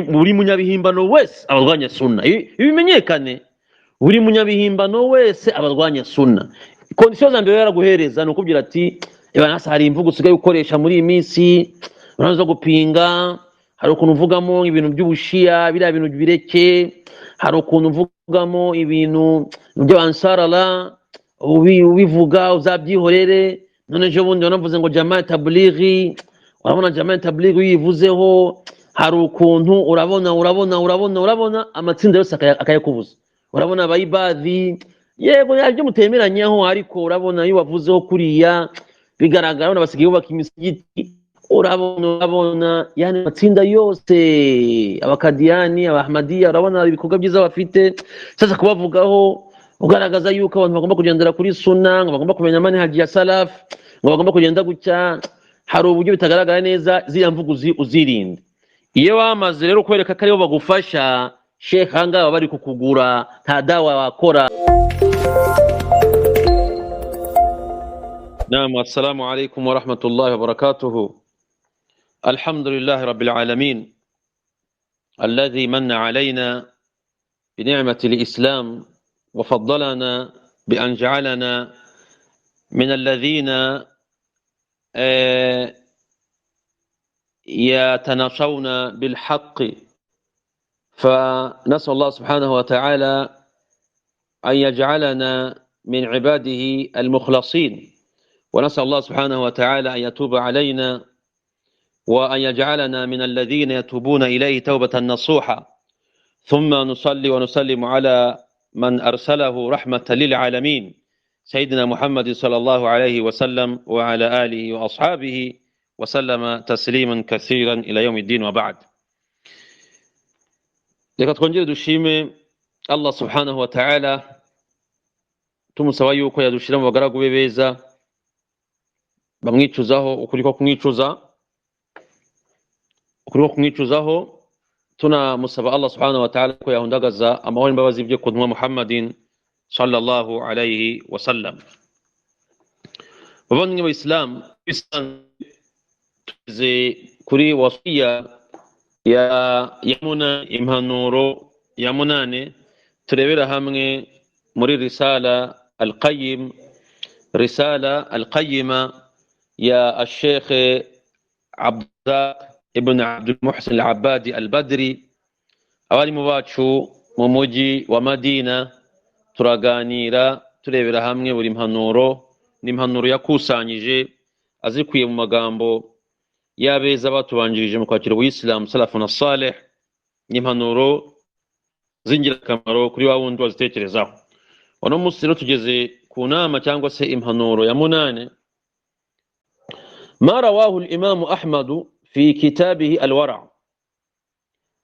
Buri munyabihimbano wese abarwanya sunna. Ibi bimenyekane, buri munyabihimbano wese abarwanya sunna. Condition za mbere yaraguhereza ni ukubwira ati: "Eba nasa hari imvugo usigaye ukoresha muri iyi minsi, uraza gupinga, hari ukuntu uvugamo ibintu by'ubushiya, biriya bintu bireke, hari ukuntu uvugamo ibintu by'abansarara, ubivuga uzabyihorere. None ejo bundi wanavuze ngo Jamaat Tablighi, urabona Jamaat Tablighi uyivuzeho, hari ukuntu urabona, urabona, urabona, urabona amatsinda yose akayakubuza, urabona abayibadhi, yego ibyo mutemeranyeho, ariko urabona iyo wavuzeho kuriya bigaragara, urabona basigaye bubaka imisigiti, urabona, urabona yani amatsinda yose, abakadiyani, abahmadiya, urabona ibikorwa byiza bafite. Sasa kubavugaho ugaragaza yuko abantu bagomba kugendera kuri sunna, ngo bagomba kumenya manhaji ya salaf, ngo bagomba kugenda gutya, hari uburyo bitagaragara neza, ziriya mvugo uzirinde." Iyo wamaze rero kwereka ko aribo bagufasha, shekh, ahangaha baba bari kukugura, nta dawa wakora. نعم، السلام عليكم ورحمة الله وبركاته. الحمد لله رب العالمين الذي من علينا بنعمة الإسلام وفضلنا بأن جعلنا من الذين يتناصون بالحق، فنسأل الله سبحانه وتعالى أن يجعلنا من عباده المخلصين، ونسأل الله سبحانه وتعالى أن يتوب علينا وأن يجعلنا من الذين يتوبون إليه توبة نصوحا، ثم نصلي ونسلم على من أرسله رحمة للعالمين سيدنا محمد صلى الله عليه وسلم وعلى آله وأصحابه وسلم تسليما كثيرا إلى يوم الدين، وبعد. Reka twongere dushime Allah subhanahu wa ta'ala, tumusaba yuko yadushira mu bagaragu be beza bamwicuzaho ukuri ko kumwicuza, ukuri ko kumwicuzaho. Tunamusaba Allah subhanahu wa ta'ala ko yahundagaza amahoro n'imbabazi bye ku ntumwa Muhammadin sallallahu alayhi wa sallam. Bavandimwe b'Islam, tugeze kuri wasiya ya muna, impanuro ya munane turebera hamwe muri risala al-qayyim, risala al-qayyima ya al-sheikh Abdurrazzaq ibn Abdul Muhsin al-Abbadi al-Badri. Abarimu bacu mu mujyi wa Madina, turaganira turebera hamwe buri mpanuro n'impanuro yakusanyije azikuye mu magambo y'abeza batubanjirije mu kwakira ubuyisilamu, salafuna saleh, n'impanuro z'ingirakamaro kuri wa wundi wazitekerezaho. Uno munsi rero tugeze ku nama cyangwa se impanuro ya munane. ما رواه الإمام أحمد في كتابه الورع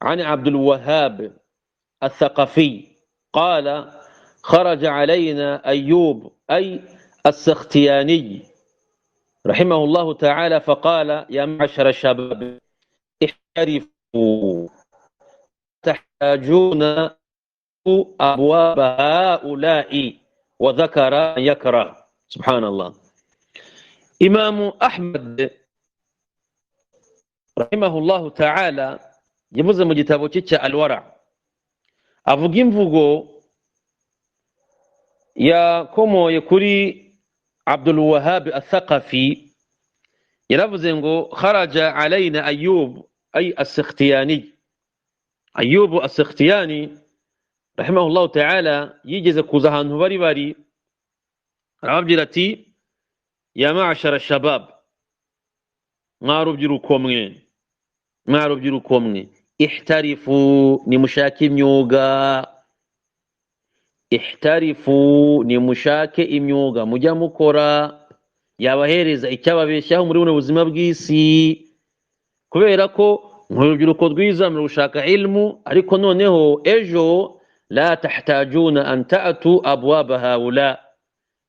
عن عبد الوهاب الثقفي قال: خرج علينا أيوب أي السختياني رحمه الله تعالى فقال: يا معشر الشباب، احترفوا، تحتاجون أبواب هؤلاء، وذكر يكره. سبحان الله، إمام أحمد رحمه الله تعالى yavuze mu gitabo cye cya Alwara, avuga imvugo yakomoye kuri Abdul Wahab Athaqafi. Yaravuze ngo: kharaja alayna Ayub ay As-Sikhtiyani. Ayub As-Sikhtiyani rahimahullahu ta'ala yigeze kuza ahantu bari, arababwira ati: "Ya ma'ashara shabab, mwa rubyiruko mwe, mwa rubyiruko mwe, ihtarifu, nimushake imyuga, ihtarifu, nimushake imyuga mujya mukora yabahereza icyababeshyaho muri buno buzima bw'isi, kubera ko mu rubyiruko rwiza muri gushaka ilmu, ariko noneho ejo la tahtajuna an ta'tu abwaba haula,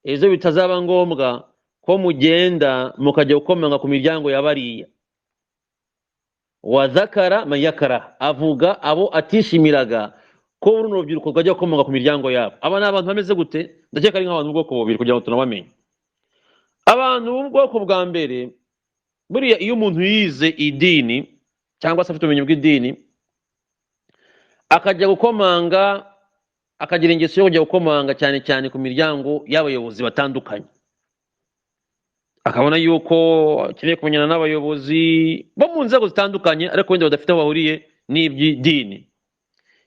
ejo bitazaba ngombwa ko mugenda mukajya gukomanga ku miryango ya bariya." Wa dhakara man yakara, avuga abo atishimiraga ko runo rubyiruko rwajya gukomanga ku miryango yabo. Aba ni abantu bameze gute? Ndakeka ari nk'abantu b'ubwoko bubiri, kugira ngo tunabamenye. Abantu b'ubwoko bwa mbere, buriya iyo umuntu yize idini cyangwa se afite ubumenyi bw'idini Akajya gukomanga, akagira ingeso yo kujya gukomanga cyane cyane ku miryango y'abayobozi batandukanye, akabona yuko akeneye kumenyana n'abayobozi bo mu nzego zitandukanye, ariko wenda badafite aho bahuriye n'iby'idini.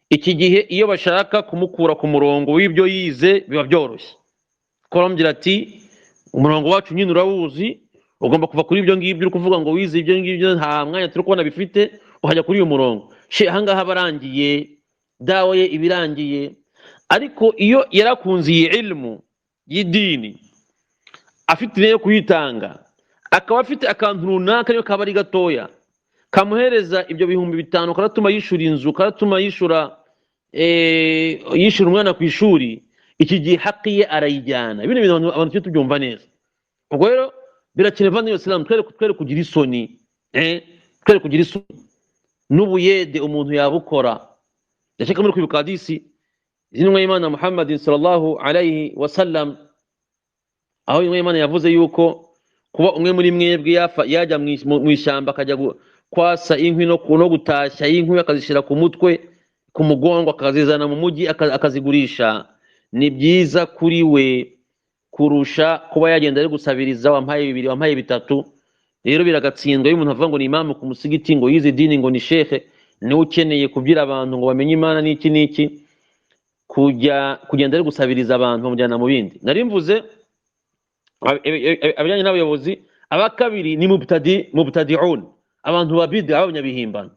Iki gihe iyo bashaka kumukura ku murongo w'ibyo yize biba byoroshye, kuko baramubwira ati umurongo wacu nyine urawuzi, ugomba kuva kuri ibyo ngibyo uri kuvuga ngo wize ibyo ngibyo, nta mwanya turi kubona bifite, ukajya kuri uyu murongo. She ahangaha abarangiye, dawa ye ibirangiye. Ariko iyo yarakunze iyi ilmu y'idini, afite intego yo kuyitanga, akaba afite akantu runaka niyo kaba ari gatoya kamuhereza ibyo 5000, karatuma yishura inzu, karatuma yishura umwana ku ishuri, iki gihe haki ye arayijyana. Bino bintu abantu tujye tubyumva neza. Ubwo rero birakenewe bavandimwe Isilamu, twere kugira isoni, twere kugira isoni. N'ubuyede umuntu yabukora. Ndashaka muri kwibuka hadisi z'intumwa y'Imana Muhammad sallallahu alayhi wasallam, aho intumwa y'Imana yavuze yuko kuba umwe muri mwebwe yajya mu ishyamba akajya kwasa inkwi no gutashya inkwi, akazishyira ku mutwe, ku mugongo, akazizana mu mujyi, akazigurisha, ni byiza kuri we kurusha kuba yagenda ari gusabiriza wampaye 2, wampaye 3. Rero biragatsindwa iyo umuntu avuga ngo ni imamu ku musigiti, ngo yize idini, ngo ni shekhe, niwe ukeneye kubwira abantu ngo bamenye Imana n'iki n'iki, kujya kugenda ari gusabiriza abantu bamujyana mu bindi. Nari mvuze abajyanye n'abayobozi. Aba kabiri ni mubtadi'un, abantu ba bid'a, abanyabihimbano.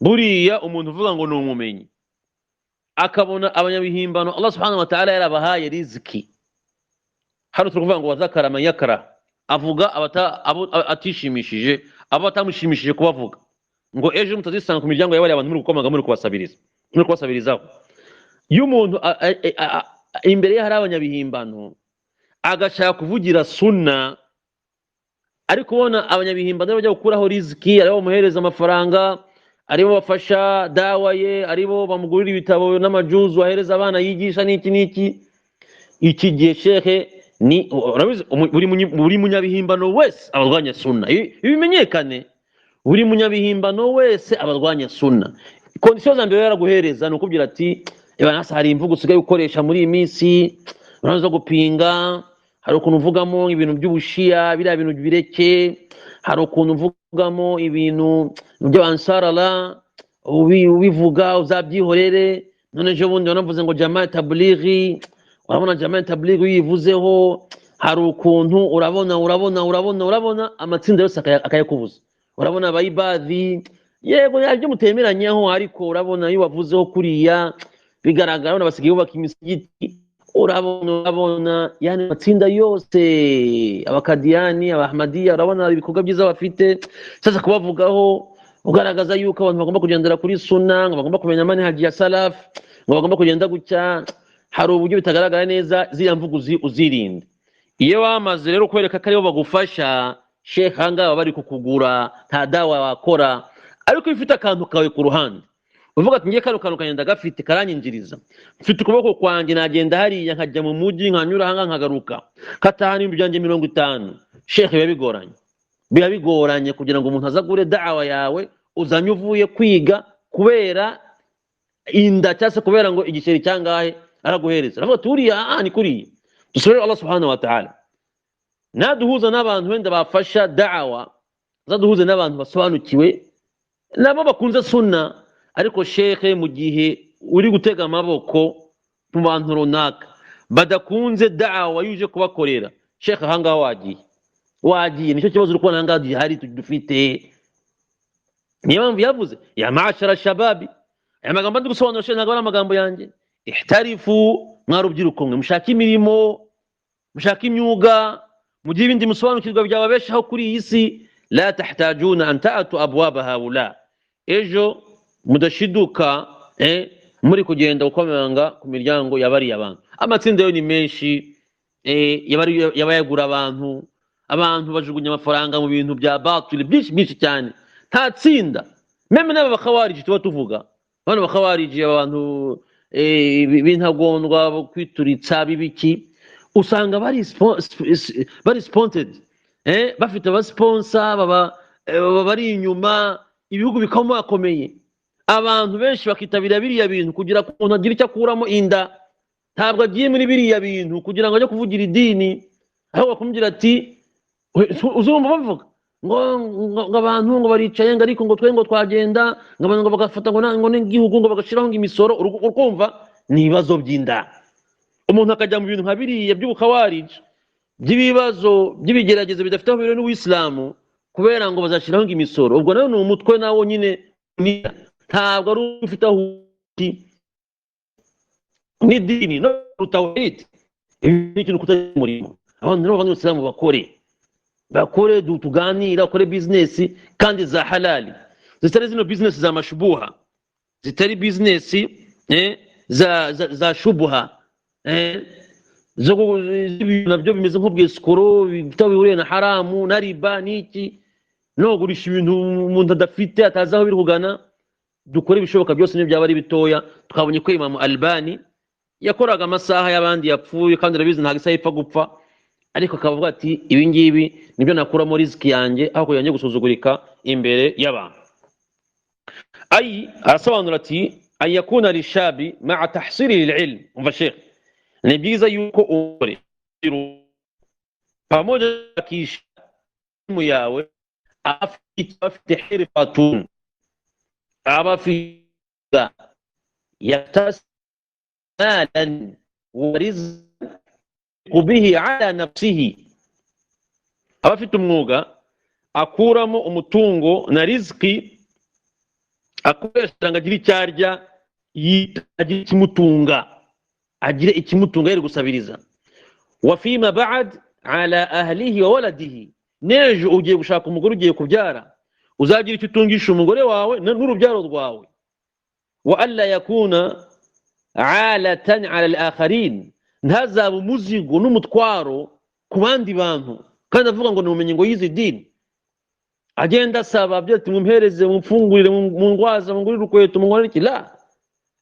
Buriya umuntu uvuga ngo ni umumenyi akabona abanyabihimbano Allah subhanahu wa ta'ala yarabahaye riziki, hano turi kuvuga ngo wazakara man yakara, avuga abo atishimishije, abo atamushimishije kubavuga, ngo ejo mutazisanga ku miryango y'abari abantu muri gukomanga, muri kubasabiriza, muri kubasabirizaho. Iyo umuntu imbere ye hari abanyabihimbano agashaka kuvugira sunna, ariko ubona abanyabihimbano bajya gukuraho riziki, aribo bamuhereza amafaranga, aribo bafasha dawa ye, aribo bamugurira ibitabo n'amajuzu ahereza abana yigisha n'iki n'iki. Iki gihe shekhe ni urabizi, buri munyabihimbano wese abarwanya sunna. Ibi bimenyekane, buri munyabihimbano wese abarwanya sunna. Condition za mbere yaraguhereza ni ukubwira ati eba nasa hari imvugo usigaye ukoresha muri iyi minsi, uraza gupinga, hari ukuntu uvugamo ibintu by'ubushia, biriya bintu bireke, hari ukuntu uvugamo ibintu by'abansarala, ubivuga uzabyihorere. None ejo bundi wanavuze ngo Jamaat Tablighi, urabona Jamaat Tablighi uyivuzeho hari ukuntu urabona urabona urabona urabona amatsinda yose akayakubuza. Urabona abayibadhi, yego ibyo mutemeranyeho, ariko urabona iyo wavuzeho kuriya bigaragara, urabona basigaye bubaka imisigiti, urabona urabona yani amatsinda yose, abakadiyani, abahmadiya, urabona ibikorwa byiza bafite. Sasa kubavugaho ugaragaza yuko abantu bagomba kugendera kuri sunna, ngo bagomba kumenya manhaji ya salaf, ngo bagomba kugenda gutya, hari uburyo bitagaragara neza, ziriya mvugo uzirinde. Iyo bamaze rero kwereka ko aribo bagufasha, shekh ahangaha bari kukugura, nta dawa wakora. Ariko iyo ufite akantu kawe ku ruhande uvuga ati ngiye kano kantu kagenda gafite karanyinjiriza, mfite ukuboko kwanjye nagenda hariya nkajya mu mujyi nkanyura ahangaha nkagaruka katahana ibihumbi byanjye 50, shekh biba bigoranye, biba bigoranye kugira ngo umuntu azagure dawa yawe uzanye uvuye kwiga kubera inda cyangwa se kubera ngo igiceri cyangahe araguhereza. Aravuga ati uriya ni kuriya. Dusubire Allah subhanahu wa ta'ala naduhuza n'abantu wenda bafasha da'awa, zaduhuze n'abantu basobanukiwe nabo bakunze sunna. Ariko shekhe mu gihe uri gutega amaboko mu bantu runaka badakunze da'awa yuje kubakorera, shekhe ahangaha wagiye, nicyo kibazo uri kubona ahangaha gihari dufite. Niyo mpamvu yavuze ya ma'ashara shababi, aya magambo ndi gusobanura shekhe ntabwo ari amagambo yanjye. Ihtarifu, mwa rubyiruko mwe, mushake imirimo, mushake imyuga, mugire ibindi musobanukirwa byababeshaho kuri iyi si. La tahtajuna an ta'atu abwaba haula, ejo mudashiduka muri kugenda gukomanga ku miryango yabariye abantu. Amatsinda yo ni menshi, yabayagura abantu, abantu bajugunya amafaranga mu bintu bya batili byinshi byinshi cyane. Nta tsinda meme n'aba bakawariji tuba tuvuga, bano bakawariji abantu b'intagondwa kwituritsa bibiki, usanga bari sponsored, bafite abasponsor baba bari inyuma, ibihugu bikabakomeye. Abantu benshi bakitabira biriya bintu kugira ngo umuntu agire icyo akuramo inda. Ntabwo agiye muri biriya bintu kugira ngo ajye kuvugira idini, ahubwo bakamubwira ati, uzumva bavuga ngo abantu ngo baricaye, ngo ariko ngo twe ngo twagenda, ngo abantu ngo bagafata ngo n'igihugu ngo bagashyiraho ngo imisoro. Ukumva ni ibibazo by'inda. Umuntu akajya mu bintu nka biriya by'ubukawariji, by'ibibazo by'ibigeragezo bidafite aho bihuriye n'ubuyisilamu, kubera ngo bazashyiraho ngo imisoro. Ubwo nawe ni umutwe nawo nyine, ntabwo ari ufite aho uri n'idini no tawhid. Ibi ni ikintu kutagira umurimo. Abantu rero b'abanyisilamu bakore, tuganire, bakore business kandi za halali, zitari zino business za mashubuha, zitari business za shubuha, zo z'ibintu nabyo bimeze nk'ubwesikoro, bifite aho bihuriye na haramu na riba n'iki, no kugurisha ibintu umuntu adafite, atazi aho biri kugana. Dukore ibishoboka byose, niyo byaba ari bitoya. Twabonye ko Imamu Albani yakoraga amasaha y'abandi yapfuye, kandi urabizi ntabwo isaha ipfa gupfa, ariko akavuga ati ibi ngibi nibyo nakuramo riziki yanjye aho kugira ngo njye gusuzugurika imbere y'abantu. Ayi arasobanura ati an yakuna lishabi maa tahsili lililm. Umva shekh, ni byiza yuko umugore pamoja akisha elimu yawe afite hirfatun, aba afite yaktasi malan wa rizqu bihi ala nafsihi, aba afite umwuga akuramo umutungo na riziki akoresha ngo agire icyo arya, agire ikimutunga, agire ikimutunga yari gusabiriza. Wa fima ba'd ala ahlihi wa waladihi. N'ejo ugiye gushaka umugore, ugiye kubyara, uzagira icyo utungisha umugore wawe n'urubyaro rwawe. Wa alla yakuna alatan ala al-akharin, ntazaba umuzigo n'umutwaro ku bandi bantu. Kandi avuga ngo ni ubumenyi ngo yize idini, agenda asaba byo ati mumpereze, mumfungurire, mungwaze, mungurire urukweto, mungurire iki. La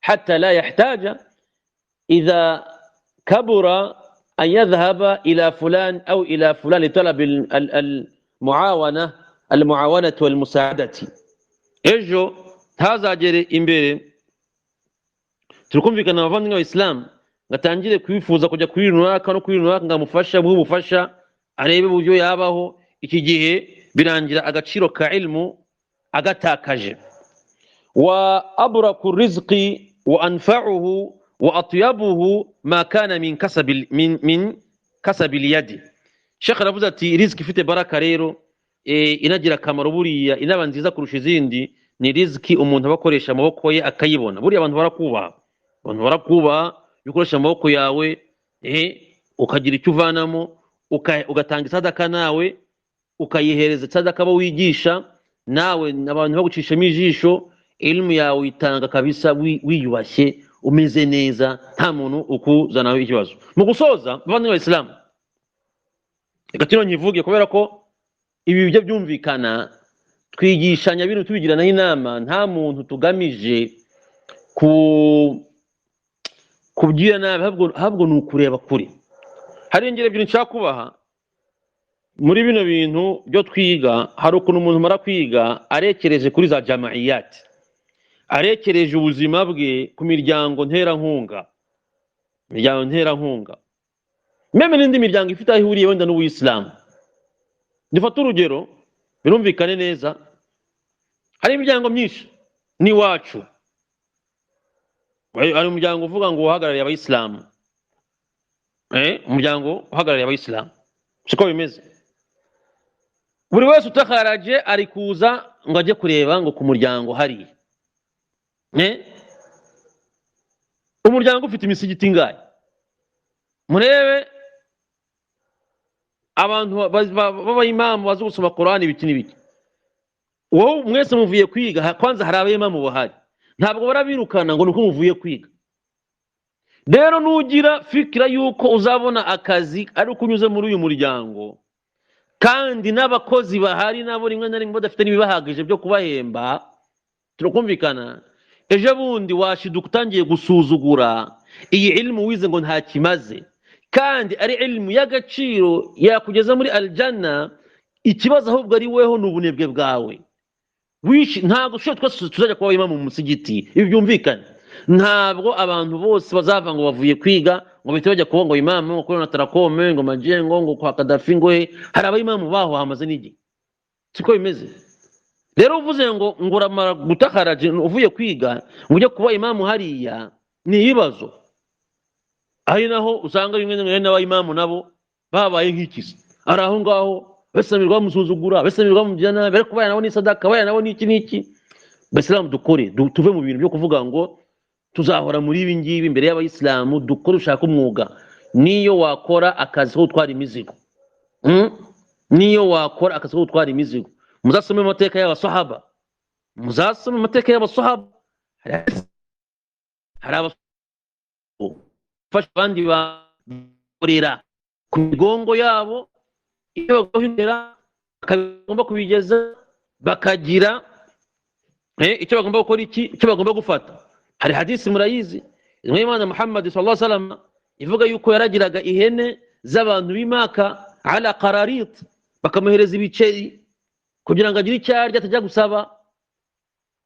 hatta la yahtaja idha kabura an yadhhaba ila fulan au ila fulan litalab al-muawana al-muawanati wal-musaadati. Ejo ntazagere imbere, turi kumvikana abavandimwe b'abayisilamu, ngo atangire kwifuza kujya kuri runaka no kuri runaka ngo amufashe, amuhe ubufasha, arebe uburyo yabaho. Iki gihe birangira agaciro ka ilmu agatakaje. Wa abraku rizqi wa anfa'uhu wa atyabuhu ma kana min kasabi yadi. Sheikh aravuze ati riziki ifite baraka rero, inagira akamaro, buriya inaba nziza kurusha izindi, ni riziki umuntu aba akoresha amaboko ye akayibona. Buriya abantu barakubaha, abantu barakubaha iyo ukoresha amaboko yawe, ukagira icyo uvanamo, ugatanga isadaka, nawe ukayihereza sadaka abo wigisha, nawe abantu bagucishamo ijisho. Elimu yawe uyitanga kabisa wiyubashye, umeze neza, nta muntu ukuzanaho ikibazo. Mu gusoza, bavandimwe b'abayisilamu, reka kino nkivuge kubera ko ibi bijya byumvikana. Twigishanya bino tubigiranaho inama, nta muntu tugamije ku kubwira nabi, ahubwo ni ukureba kure. Hari ingero ebyiri nshaka kubaha muri bino bintu byo twiga. Hari ukuntu umuntu umara kwiga arekereje kuri za jamaiyati, arekereje ubuzima bwe ku miryango nterankunga, imiryango nterankunga même n'indi miryango ifite aho ihuriye wenda n'ubuyisilamu. Dufate urugero birumvikane neza. Hari imiryango myinshi n'iwacu. Hari umuryango uvuga ngo uhagarariye abayisilamu, umuryango uhagarariye abayisilamu, siko bimeze? Buri wese utakaraje ari kuza ngo ajye kureba ngo ku muryango hariya. Umuryango ufite imisigiti ingahe? Murebe abantu b'abayimamu bazi gusoma Korani, ibiki n'ibiki. Wowe mwese muvuye kwiga, kwanza hari abayimamu bahari, ntabwo barabirukana ngo ni uko muvuye kwiga. Rero nugira fikira yuko uzabona akazi ari uko unyuze muri uyu muryango, kandi n'abakozi bahari nabo rimwe na rimwe badafite n'ibibahagije byo kubahemba, turakumvikana, ejo bundi washiduka utangiye gusuzugura iyi ilmu wize ngo nta kimaze, kandi ari ilmu y'agaciro yakugeza muri aljanna. Ikibazo ahubwo ari weho, ni ubunebwe bwawe. Wishi ntabwo ushobora, twese tuzajya kuba imamu mu musigiti, ibi byumvikane. Ntabwo abantu bose bazava ngo bavuye kwiga ngo bahite bajya kuba ngo imamu, ngo kuri Onatracom, ngo Majengo, ngo kwa Kadafi, ngo he. Hari abayimamu baho hamaze n'igihe, siko bimeze? Rero uvuze ngo uramara gutakaraje uvuye kwiga ngo ujye kuba imamu hariya, ni ibibazo. Ari naho usanga rimwe na rimwe n'abayimamu nabo babaye nk'ikizi, ari aho ngaho basamirwa, bamusuzugura, basamirwa, bamugira nabi, ariko baya nabo ni sadaka, baya nabo ni iki n'iki. Bayisilamu, dukore, tuve mu bintu byo kuvuga ngo tuzahora muri ibi ngibi imbere y'abayisilamu. Dukore, ushaka umwuga, niyo wakora akazi ko gutwara imizigo. Niyo wakora akazi ko gutwara imizigo. Muzasome amateka y'abasahaba, muzasome amateka y'abasahaba. Hari abafasha abandi bakorera ku migongo yabo, iyo bagomba bagomba kubigeza, bakagira icyo bagomba gukora, iki icyo bagomba gufata. Hari hadisi murayizi, intumwa y'Imana Muhammad sallallahu alaihi wasallam ivuga yuko yaragiraga ihene z'abantu b'Imaka ala qararit, bakamuhereza ibiceri kugira ngo agire icyo arya, atajya gusaba.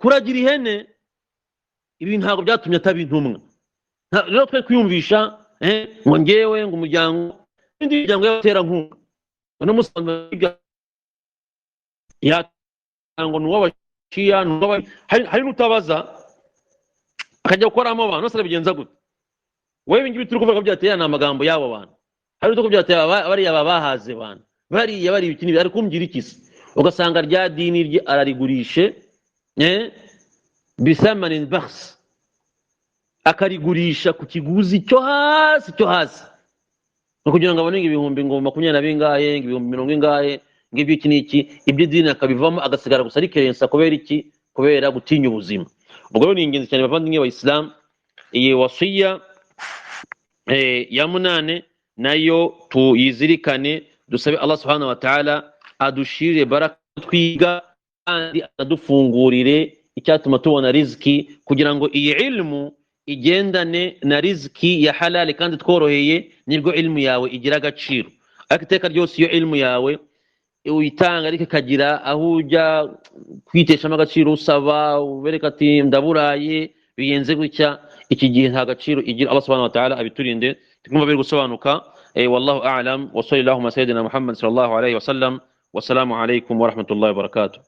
Kuragira ihene, ibi ntabwo byatumye ataba intumwa. Rero twe kwiyumvisha ngo ngewe ngo umuryango, indi miryango y'abaterankunga, uno munsi ngo ni uw'abashiya, ni uw'aba, hari n'utabaza akajya gukoramo abantu bose. Arabigenza gute? Wowe ibi ngibi turi kuvuga ko byateye ni amagambo y'abo bantu. Hari n'uko byateye bariya bahaze abantu, bariya bari ibiki n'ibi, ari kumbwira iki se? Ugasanga rya dini rye ararigurishe bisamanin bakhs, akarigurisha ku kiguzi cyo hasi, cyo hasi, no kugira ngo abone ibihumbi ngo makumyabiri na bingahe, ngo ibihumbi mirongo ingahe, ngo ibyo iki n'iki, iby'idini akabivamo, agasigara gusa ari kerensa. Kubera iki? Kubera gutinya ubuzima. Ubwo rero ni ingenzi cyane, bavandimwe b'abayisilamu, iyi wasiya ya munane nayo tuyizirikane. Dusabe Allah subhanahu wa ta'ala adushire baraka twiga, kandi adufungurire icyatuma tubona riziki, kugira ngo iyi ilmu igendane na riziki ya halali kandi tworoheye. Nibwo ilmu yawe igira agaciro. Ariko iteka ryose iyo ilmu yawe uyitanga ariko ikagira aho ujya kwiteshamo agaciro, usaba, ubereka ati ndaburaye, bigenze gutya, iki gihe nta gaciro igira. Allah subhanahu wa ta'ala abiturinde. Tukumva biri gusobanuka. Wallahu a'lam, wa sallallahu ala sayyidina Muhammad sallallahu alayhi wa sallam, wassalamu alaykum wa rahmatullahi wa barakatuh.